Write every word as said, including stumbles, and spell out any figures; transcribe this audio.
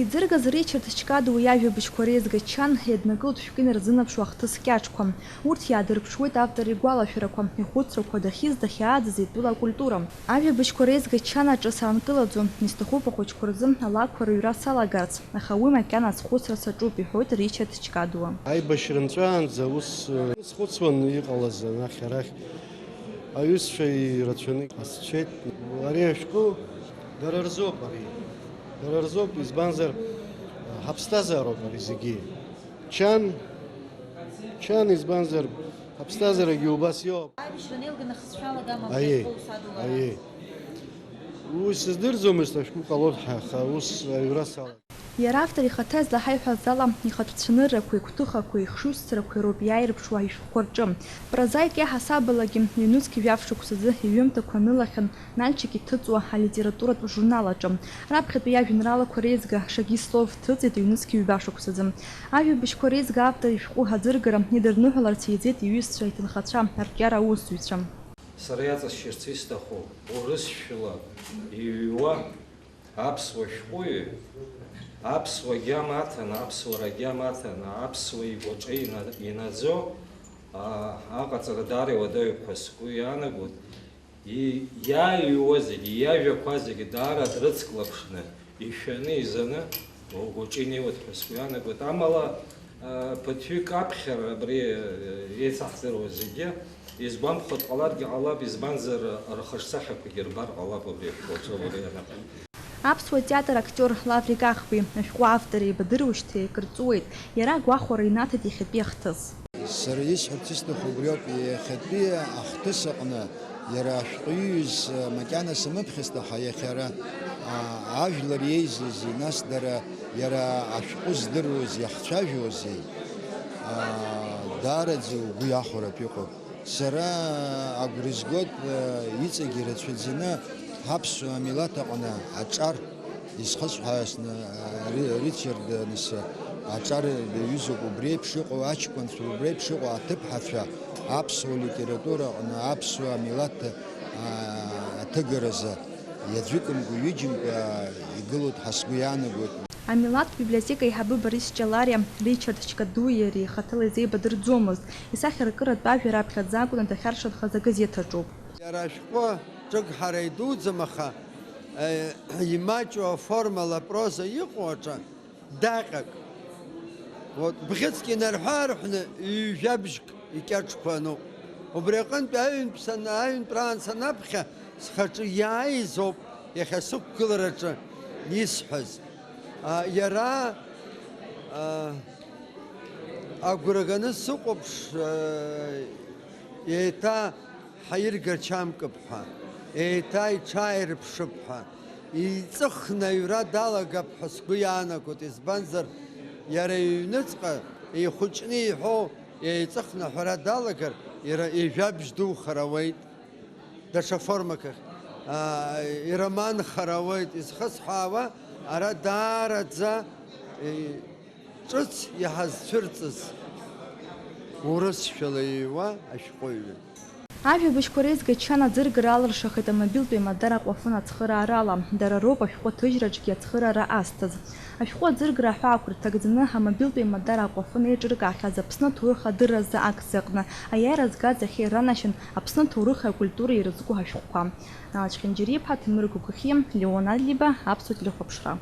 Иӡыргаз Ричард Чкадуа иажәабжьқәа реизга Чан иаднакылт шәкы инарзынаԥшуа ахҭыс кьаҿқәа. Урҭ иаадырԥшуеит автор игәалашәарақәа, ихәыцрақәа, дахьиз-дахьааӡаз итәыла акультура. Ажәабжьқәа реизга Чан аҿы саанкылаӡом, исҭахуп ахәыҷқәа рзы алакәқәа рыҩра салагарц, аха уи макьана азхәыцра саҿуп, иҳәоит Ричард Чкадуа. Аибашьра нҵәаанӡа ус, э, схәыцуан иҟалаз анахь-арахь. Аҩызцәа ирацәаны ҟасҵеит. Ари ашәҟәы дара рзоуп, ари. Дара рзоуп, избанзар, ҳаԥсҭазаароуп ари зегьы. Чан, Чан, избанзар, ҳаԥсҭазаарагьы убас иоуп. Аибашьра анеилга нахысшәалада амаҭәа Аиеи, иахоуса адулара? Аиеи. Уи сыздырӡомызт, ашәҟәы ҟалон ҳәа, аха ус аҩра салагеит. Иара автор ихаҭа излаҳаиҳәаз ала, ихатә цәаныррақәеи, игәҭыхақәеи, ихшыҩзцарақәеи роуп иааирԥшуа ишәҟәқәа рҿы. Прозаик иаҳасабалагьы ҩнызқь жәаф шықәсазы иҩымҭақәа анылахьан Нальчик иҭыҵуа алитературатә журнал аҿы. Раԥхьатәи иажәеинраалақәа реизга Шаги слов ҭыҵит ҩнызқь ҩба шықәсазы. Ажәабжьқәа реизга автор ишәҟәы аӡыргара идырныҳәаларц еиҵеит иҩызцәа, иҭынхацәа, арҿиара аусзуҩцәа. Сара иаҵасшьырц исҭаху, урысшәла иҩуа аԥсуа шәҟәыҩҩы, аԥсуа гьама аҭаны, аԥсуара гьама аҭаны, аԥсуа игәаҿы ина-, инаӡо, аа, аҟаҵара даара иуадаҩуп ҳәа сгәы иаанагоит. И-, иааҩуа зегьы, иажәақәа зегьы даара дрыцклаԥшны, ишәаны, изаны, угәаҿы инеиуеит ҳәа сгәы иаанагоит. Амала, а, ԥыҭҩык аԥхьара абри, а, еицаҳдыруа зегьы, изгәамԥхо дҟаларгьы ҟалап, избанзар, рхаҿсахьақәагьы рбар ҟалап убри ашәҟәы аҿы уара ианаҟ. Аԥсуа театр актиор Лаврик Ахбеи ашәҟәы автор еибадыруашьҭеи акыр ҵуеит, иара агәахәара инаҭеит иахьатәи ахҭыс. Сара исҳәарц исҭаху убриоуп, иахьатәи ахҭыс аҟны иара ашәҟәы ииҩыз, макьана сымыԥхьаст, аха иахьа ара, а, ажәлар иеизызи, нас дара иара ашәҟәы здыруаз иахцәажәозеи, а, даараӡа угәы иахәаратә иҟоуп. Сара агәра изгоит, а, иҵегь ирацәаӡаны ҳаԥсуа милаҭ аҟны аҿар Исхысҳәаасны, Ри-, Ричард, нас, аҿар даҩызоуп, убри еиԥш иҟоу аҷкәынцәа, убри еиԥш иҟоу аҭыԥҳацәа аԥсуа литература аҟны аԥсуа милаҭ, а, аҭыгаразы иаӡәыкымкәа, ҩыџьамкәа, а, игылоуп ҳәа сгәы иаанагоит. Амилаҭтә библиотека аиҳабы Борис Ҷалариа, Ричард Чкадуиа иара ихаҭала изеибадырӡомызт, исахьаркыратә ажәа раԥхьаӡа акәны дахьаршанхаз агазеҭ аҿоуп. Иара ашәҟәы ҿык ҳара идуӡӡам, аха, э, имаҷу аформала проза иҟоу аҿы даҟьак. Вот, бӷьыцк инарҳәы-аарҳәны ҩажәабжьк икьаҿқәа ануп. Убри аҟынтә аҩынтә сан-, аҩынтәраан санаԥхьа, схаҿы иааиз ауп иахьа сықәгылараҿы исҳәаз. А, иара, а, агәра ганы сыҟоуп, ш-, а, еиҭа ҳаиргачамкып ҳәа, еиҭа иҽааирԥшып ҳәа, еиҵыхны аҩра далагап ҳәа сгәы иаанагоит, избанзар, иара иҩныҵҟа ихәыҷны иҳәоу еиҵыхны аҳәара далагар, иара ижәабжь духар ауеит, даҽа формақәак, аа, ироманхар ауеит, изхысҳәаауа, ара даараӡа, е, Ҿыц иҳазцәырҵыз урысшәала иҩуа ашәҟәыҩҩы. Ажәабжьқәа реизга Чан аӡыргара алыршахеит амобилтә еимадара аҟәафын ацхыраарала. Дара роуп ашәҟәы аҭыжьраҿгьы ацхыраара азҭаз. Ашәҟәы аӡыргара аҳәаақәа рҭагӡаны амобилтә еимадара аҟәафын еиҿыркаахьаз Аԥсны аҭоурых адырразы акциа аҟны аиааира згаз ахьеиранашьан Аԥсны аҭоурыхи акультуреи ирызку ашәҟәқәа. Налач Хьынџьариа-иԥҳа, Ҭемыр Гогохиа, Леон Адлеиба, Аԥсуа телехәаԥшра.